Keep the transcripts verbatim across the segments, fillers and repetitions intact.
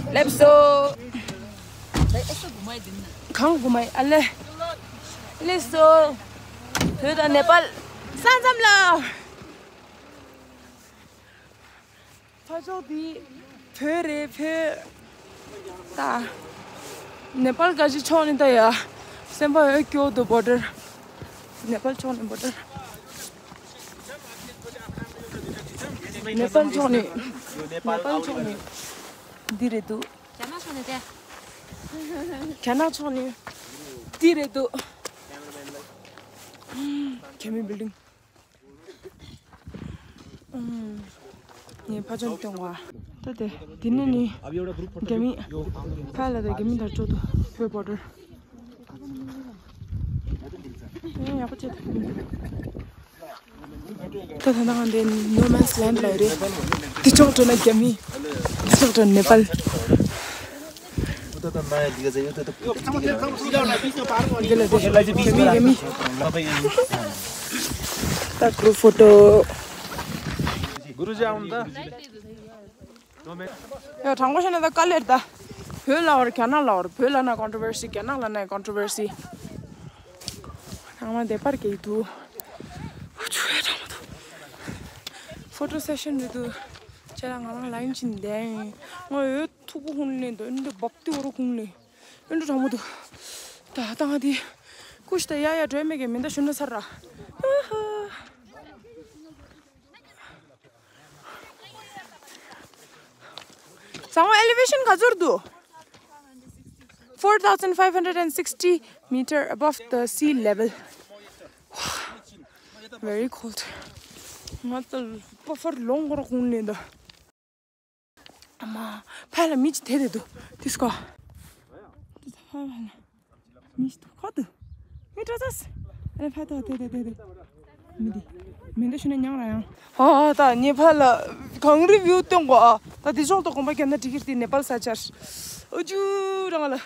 སླེབས་སོ། གང་དགོས་མ་ཡིན་ཨ་ལེ། སླེབས་སོ། བོད་དང་ནེ་པཱལ་ས་མཚམས་ལ། ཕ་ཕྱོགས་འདི་བོད་རེད་བོད། ད་ནེ་པཱལ་ག་ཅི་ཕྱོགས་ནས་ད་ཡ། སེམས་པ་འོད་སྐྱོ་འདུག་བོ་ཌར། ནེ་པཱལ་ཕྱོགས་ནས་བོ་ཌར། ནེ་པཱལ་ཕྱོགས་ནས། ནེ་པཱལ་ཕྱོགས་ནས་འདི་རེད་འདུག་རྒྱ་ནག་ཕྱོགས་ནས་དེ། རྒྱ་ནག་ཕྱོགས་ནས་འདི་རེད་འདུག་རྒྱ་མི་བིལ་ཌིང་། ངས་ཕ་ཆོས་སྟོན་བ། ད་དེ་འདི་ནས་ནི་རྒྱ་མི་ཕ་ལ་དང་རྒྱ་མི་དར་ལྕོག་ཏུ་བོད་བོ་ཌར། ཨེ་ཡག་པོ་བྱས་ད། ད་ད་ང་འདི་ནོ་མན་སི་ལེན་ཌི་ལ་རེད། འདི་ཕྱོགས་འགྲོ་ན་རྒྱ་མི། འདི་ཕྱོགས་འགྲོ་ན་ནེ་པཱལ། འདི་ལ་འདི་རྒྱ་མི་རྒྱ་མི། ད་གུ་རུབ་ཕོ་ཊོ། ཡ་དྲང་པོ་བཤད་ན་ད་དཀའ་ལས་རེད་ད། བོད་ལ་བར་རྒྱ་ནག་ལ་བར་བོད་ལ་ན་ཀོན་ཊོ་ཝར་སི་རྒྱ་ནག་ལ་ན་ཀོན་ཊོ་ཝར་སི། ཚང་མ་བདེ་པར་གྱིས་འདུག་ཆུ་ཡ་དྲང་མ་འདུག་ཕོ་ཊོ་སེ་ཤན་རེད་འདུག་ཁྱེད་རང་ང་རང་ལ་ཡིན་ཕྱིན་བསྡད་ཡིན། ང་འོད་མཐུག་པོ་ཁུང་ལེན་འདུག་ཨེ་འདྲ་འབབ་ཏི་འོ་རོ་ཁུང་ལེན། ཨེ་འདྲ་དྲང་མ་འདུག་ད་ད་ང་དེ་ཀུ་ཤི་ད་ཡ་ཡ་འགྲོ་མེད་ཀྱི་མི་འདའ་ཤུ་ན་ཚར་ར། ཨ་ཧ། ཚང་མ་ཨེ་ལི་ཝེ་ཤན་ག་ཚོད་འདུག Four thousand five hundred and sixty meter above the sea level. Very cold. ང་ཚོ་བ་ཕར་ལོང་གོར་ཁུང་ནས་འདུག་ཨ་མ། ཕ་ལ་མི་ཅིག་དེད་དེ་འདུག་དེ་སྐོར། དེ་ཚ་ཕ་ཕ་ལ། མི་ཞིག་འདུག་ཁ་འདུག་མི་འདྲ་ཚ། ཨ་ལེ་ཕ་ཏོ་དེད་དེ་དེད་དེ། མི་འདི། མི་འདི་ཤུ་ན་ཉང་ར་ཡང་། ཨ་ད་ངས་ཕ་ལ་གངས་རི་བིའུ་སྟོན་གོ་ཨ། ད་དེ་ཕྱོགས་ཏོ་གོམ་པ་རྒྱབ་ན་འགྲིག་གི་རེད་དེ་ནེ་པཱལ་ས་ཆར། ཨ་ཅུ་རང་ལ། ཨ། ད་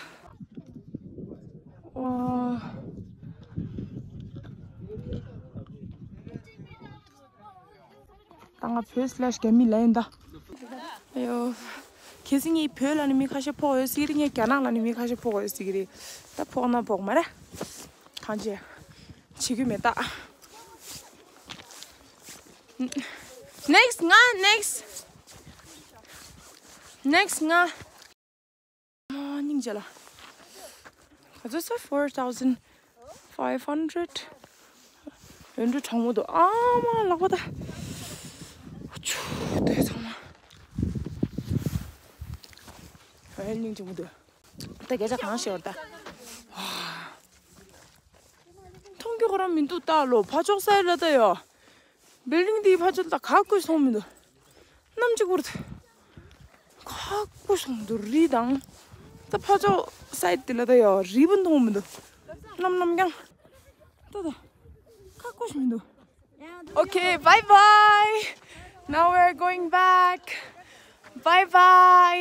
ང་བོད་སི་ལེ་ཤི་རྒྱ་མི་ལ་ཡིན་ད། ཨ་ཡོ། གལ་སྲིད་ངས་བོད་ལ་ནི་མི་ཁ་ཤས་ཕོག་ཡོད་ཟེར་གི་རེད། ངས་རྒྱ་ནག་ལ་ནི་མི་ཁ་ཤས་ཕོག་ཡོད་ཟེར་གི་རེད། ད་ཕོག་ན་ཕོག་མ་རེད། གང་བྱེད། བྱེད་རྒྱུ་མེད་ད། Next ང་next next ང་། ཨ་སྙིང་རྗེ་ལ། ག་ཚོད་ས་four thousand five hundred། ཡོན་ཏུ་གྲང་མོ་འདུག་ཨ་མ་ལག་པ་ད། ཆུ་དེ་ཚང་མ། ཨ་སྙིང་རྗེ་མོ་འདུག་ད་སྐད་ཆ་གང་བཤད་བར་ད། མཐོང་རྒྱུ་ཁོ་རང་མི་འདུག་ད་ལོ་ཕ་ཕྱོགས་སའི་ལ་ད་ཡོ། བིལ་ཌིང་དེའི་ཕ་ཕྱོགས་ལ་ག་ཀུ་སོང་མི་འདུག་གནམ་གཅིག་པུར་ཁ་ཀུ་སོང་འདུག་རི་དང་། ད་ཕ་ཕྱོགས་སའི་ཌི་དེ་ལ་ད་ཡོ་རི་བུ་མཐོང་མི་འདུག་གནམ་གནམ་རྐྱང་། ད་ད་ཁ་ཀུ་ཞིག་མི་འདུག Okay, bye bye. Now we're going back. Bye bye.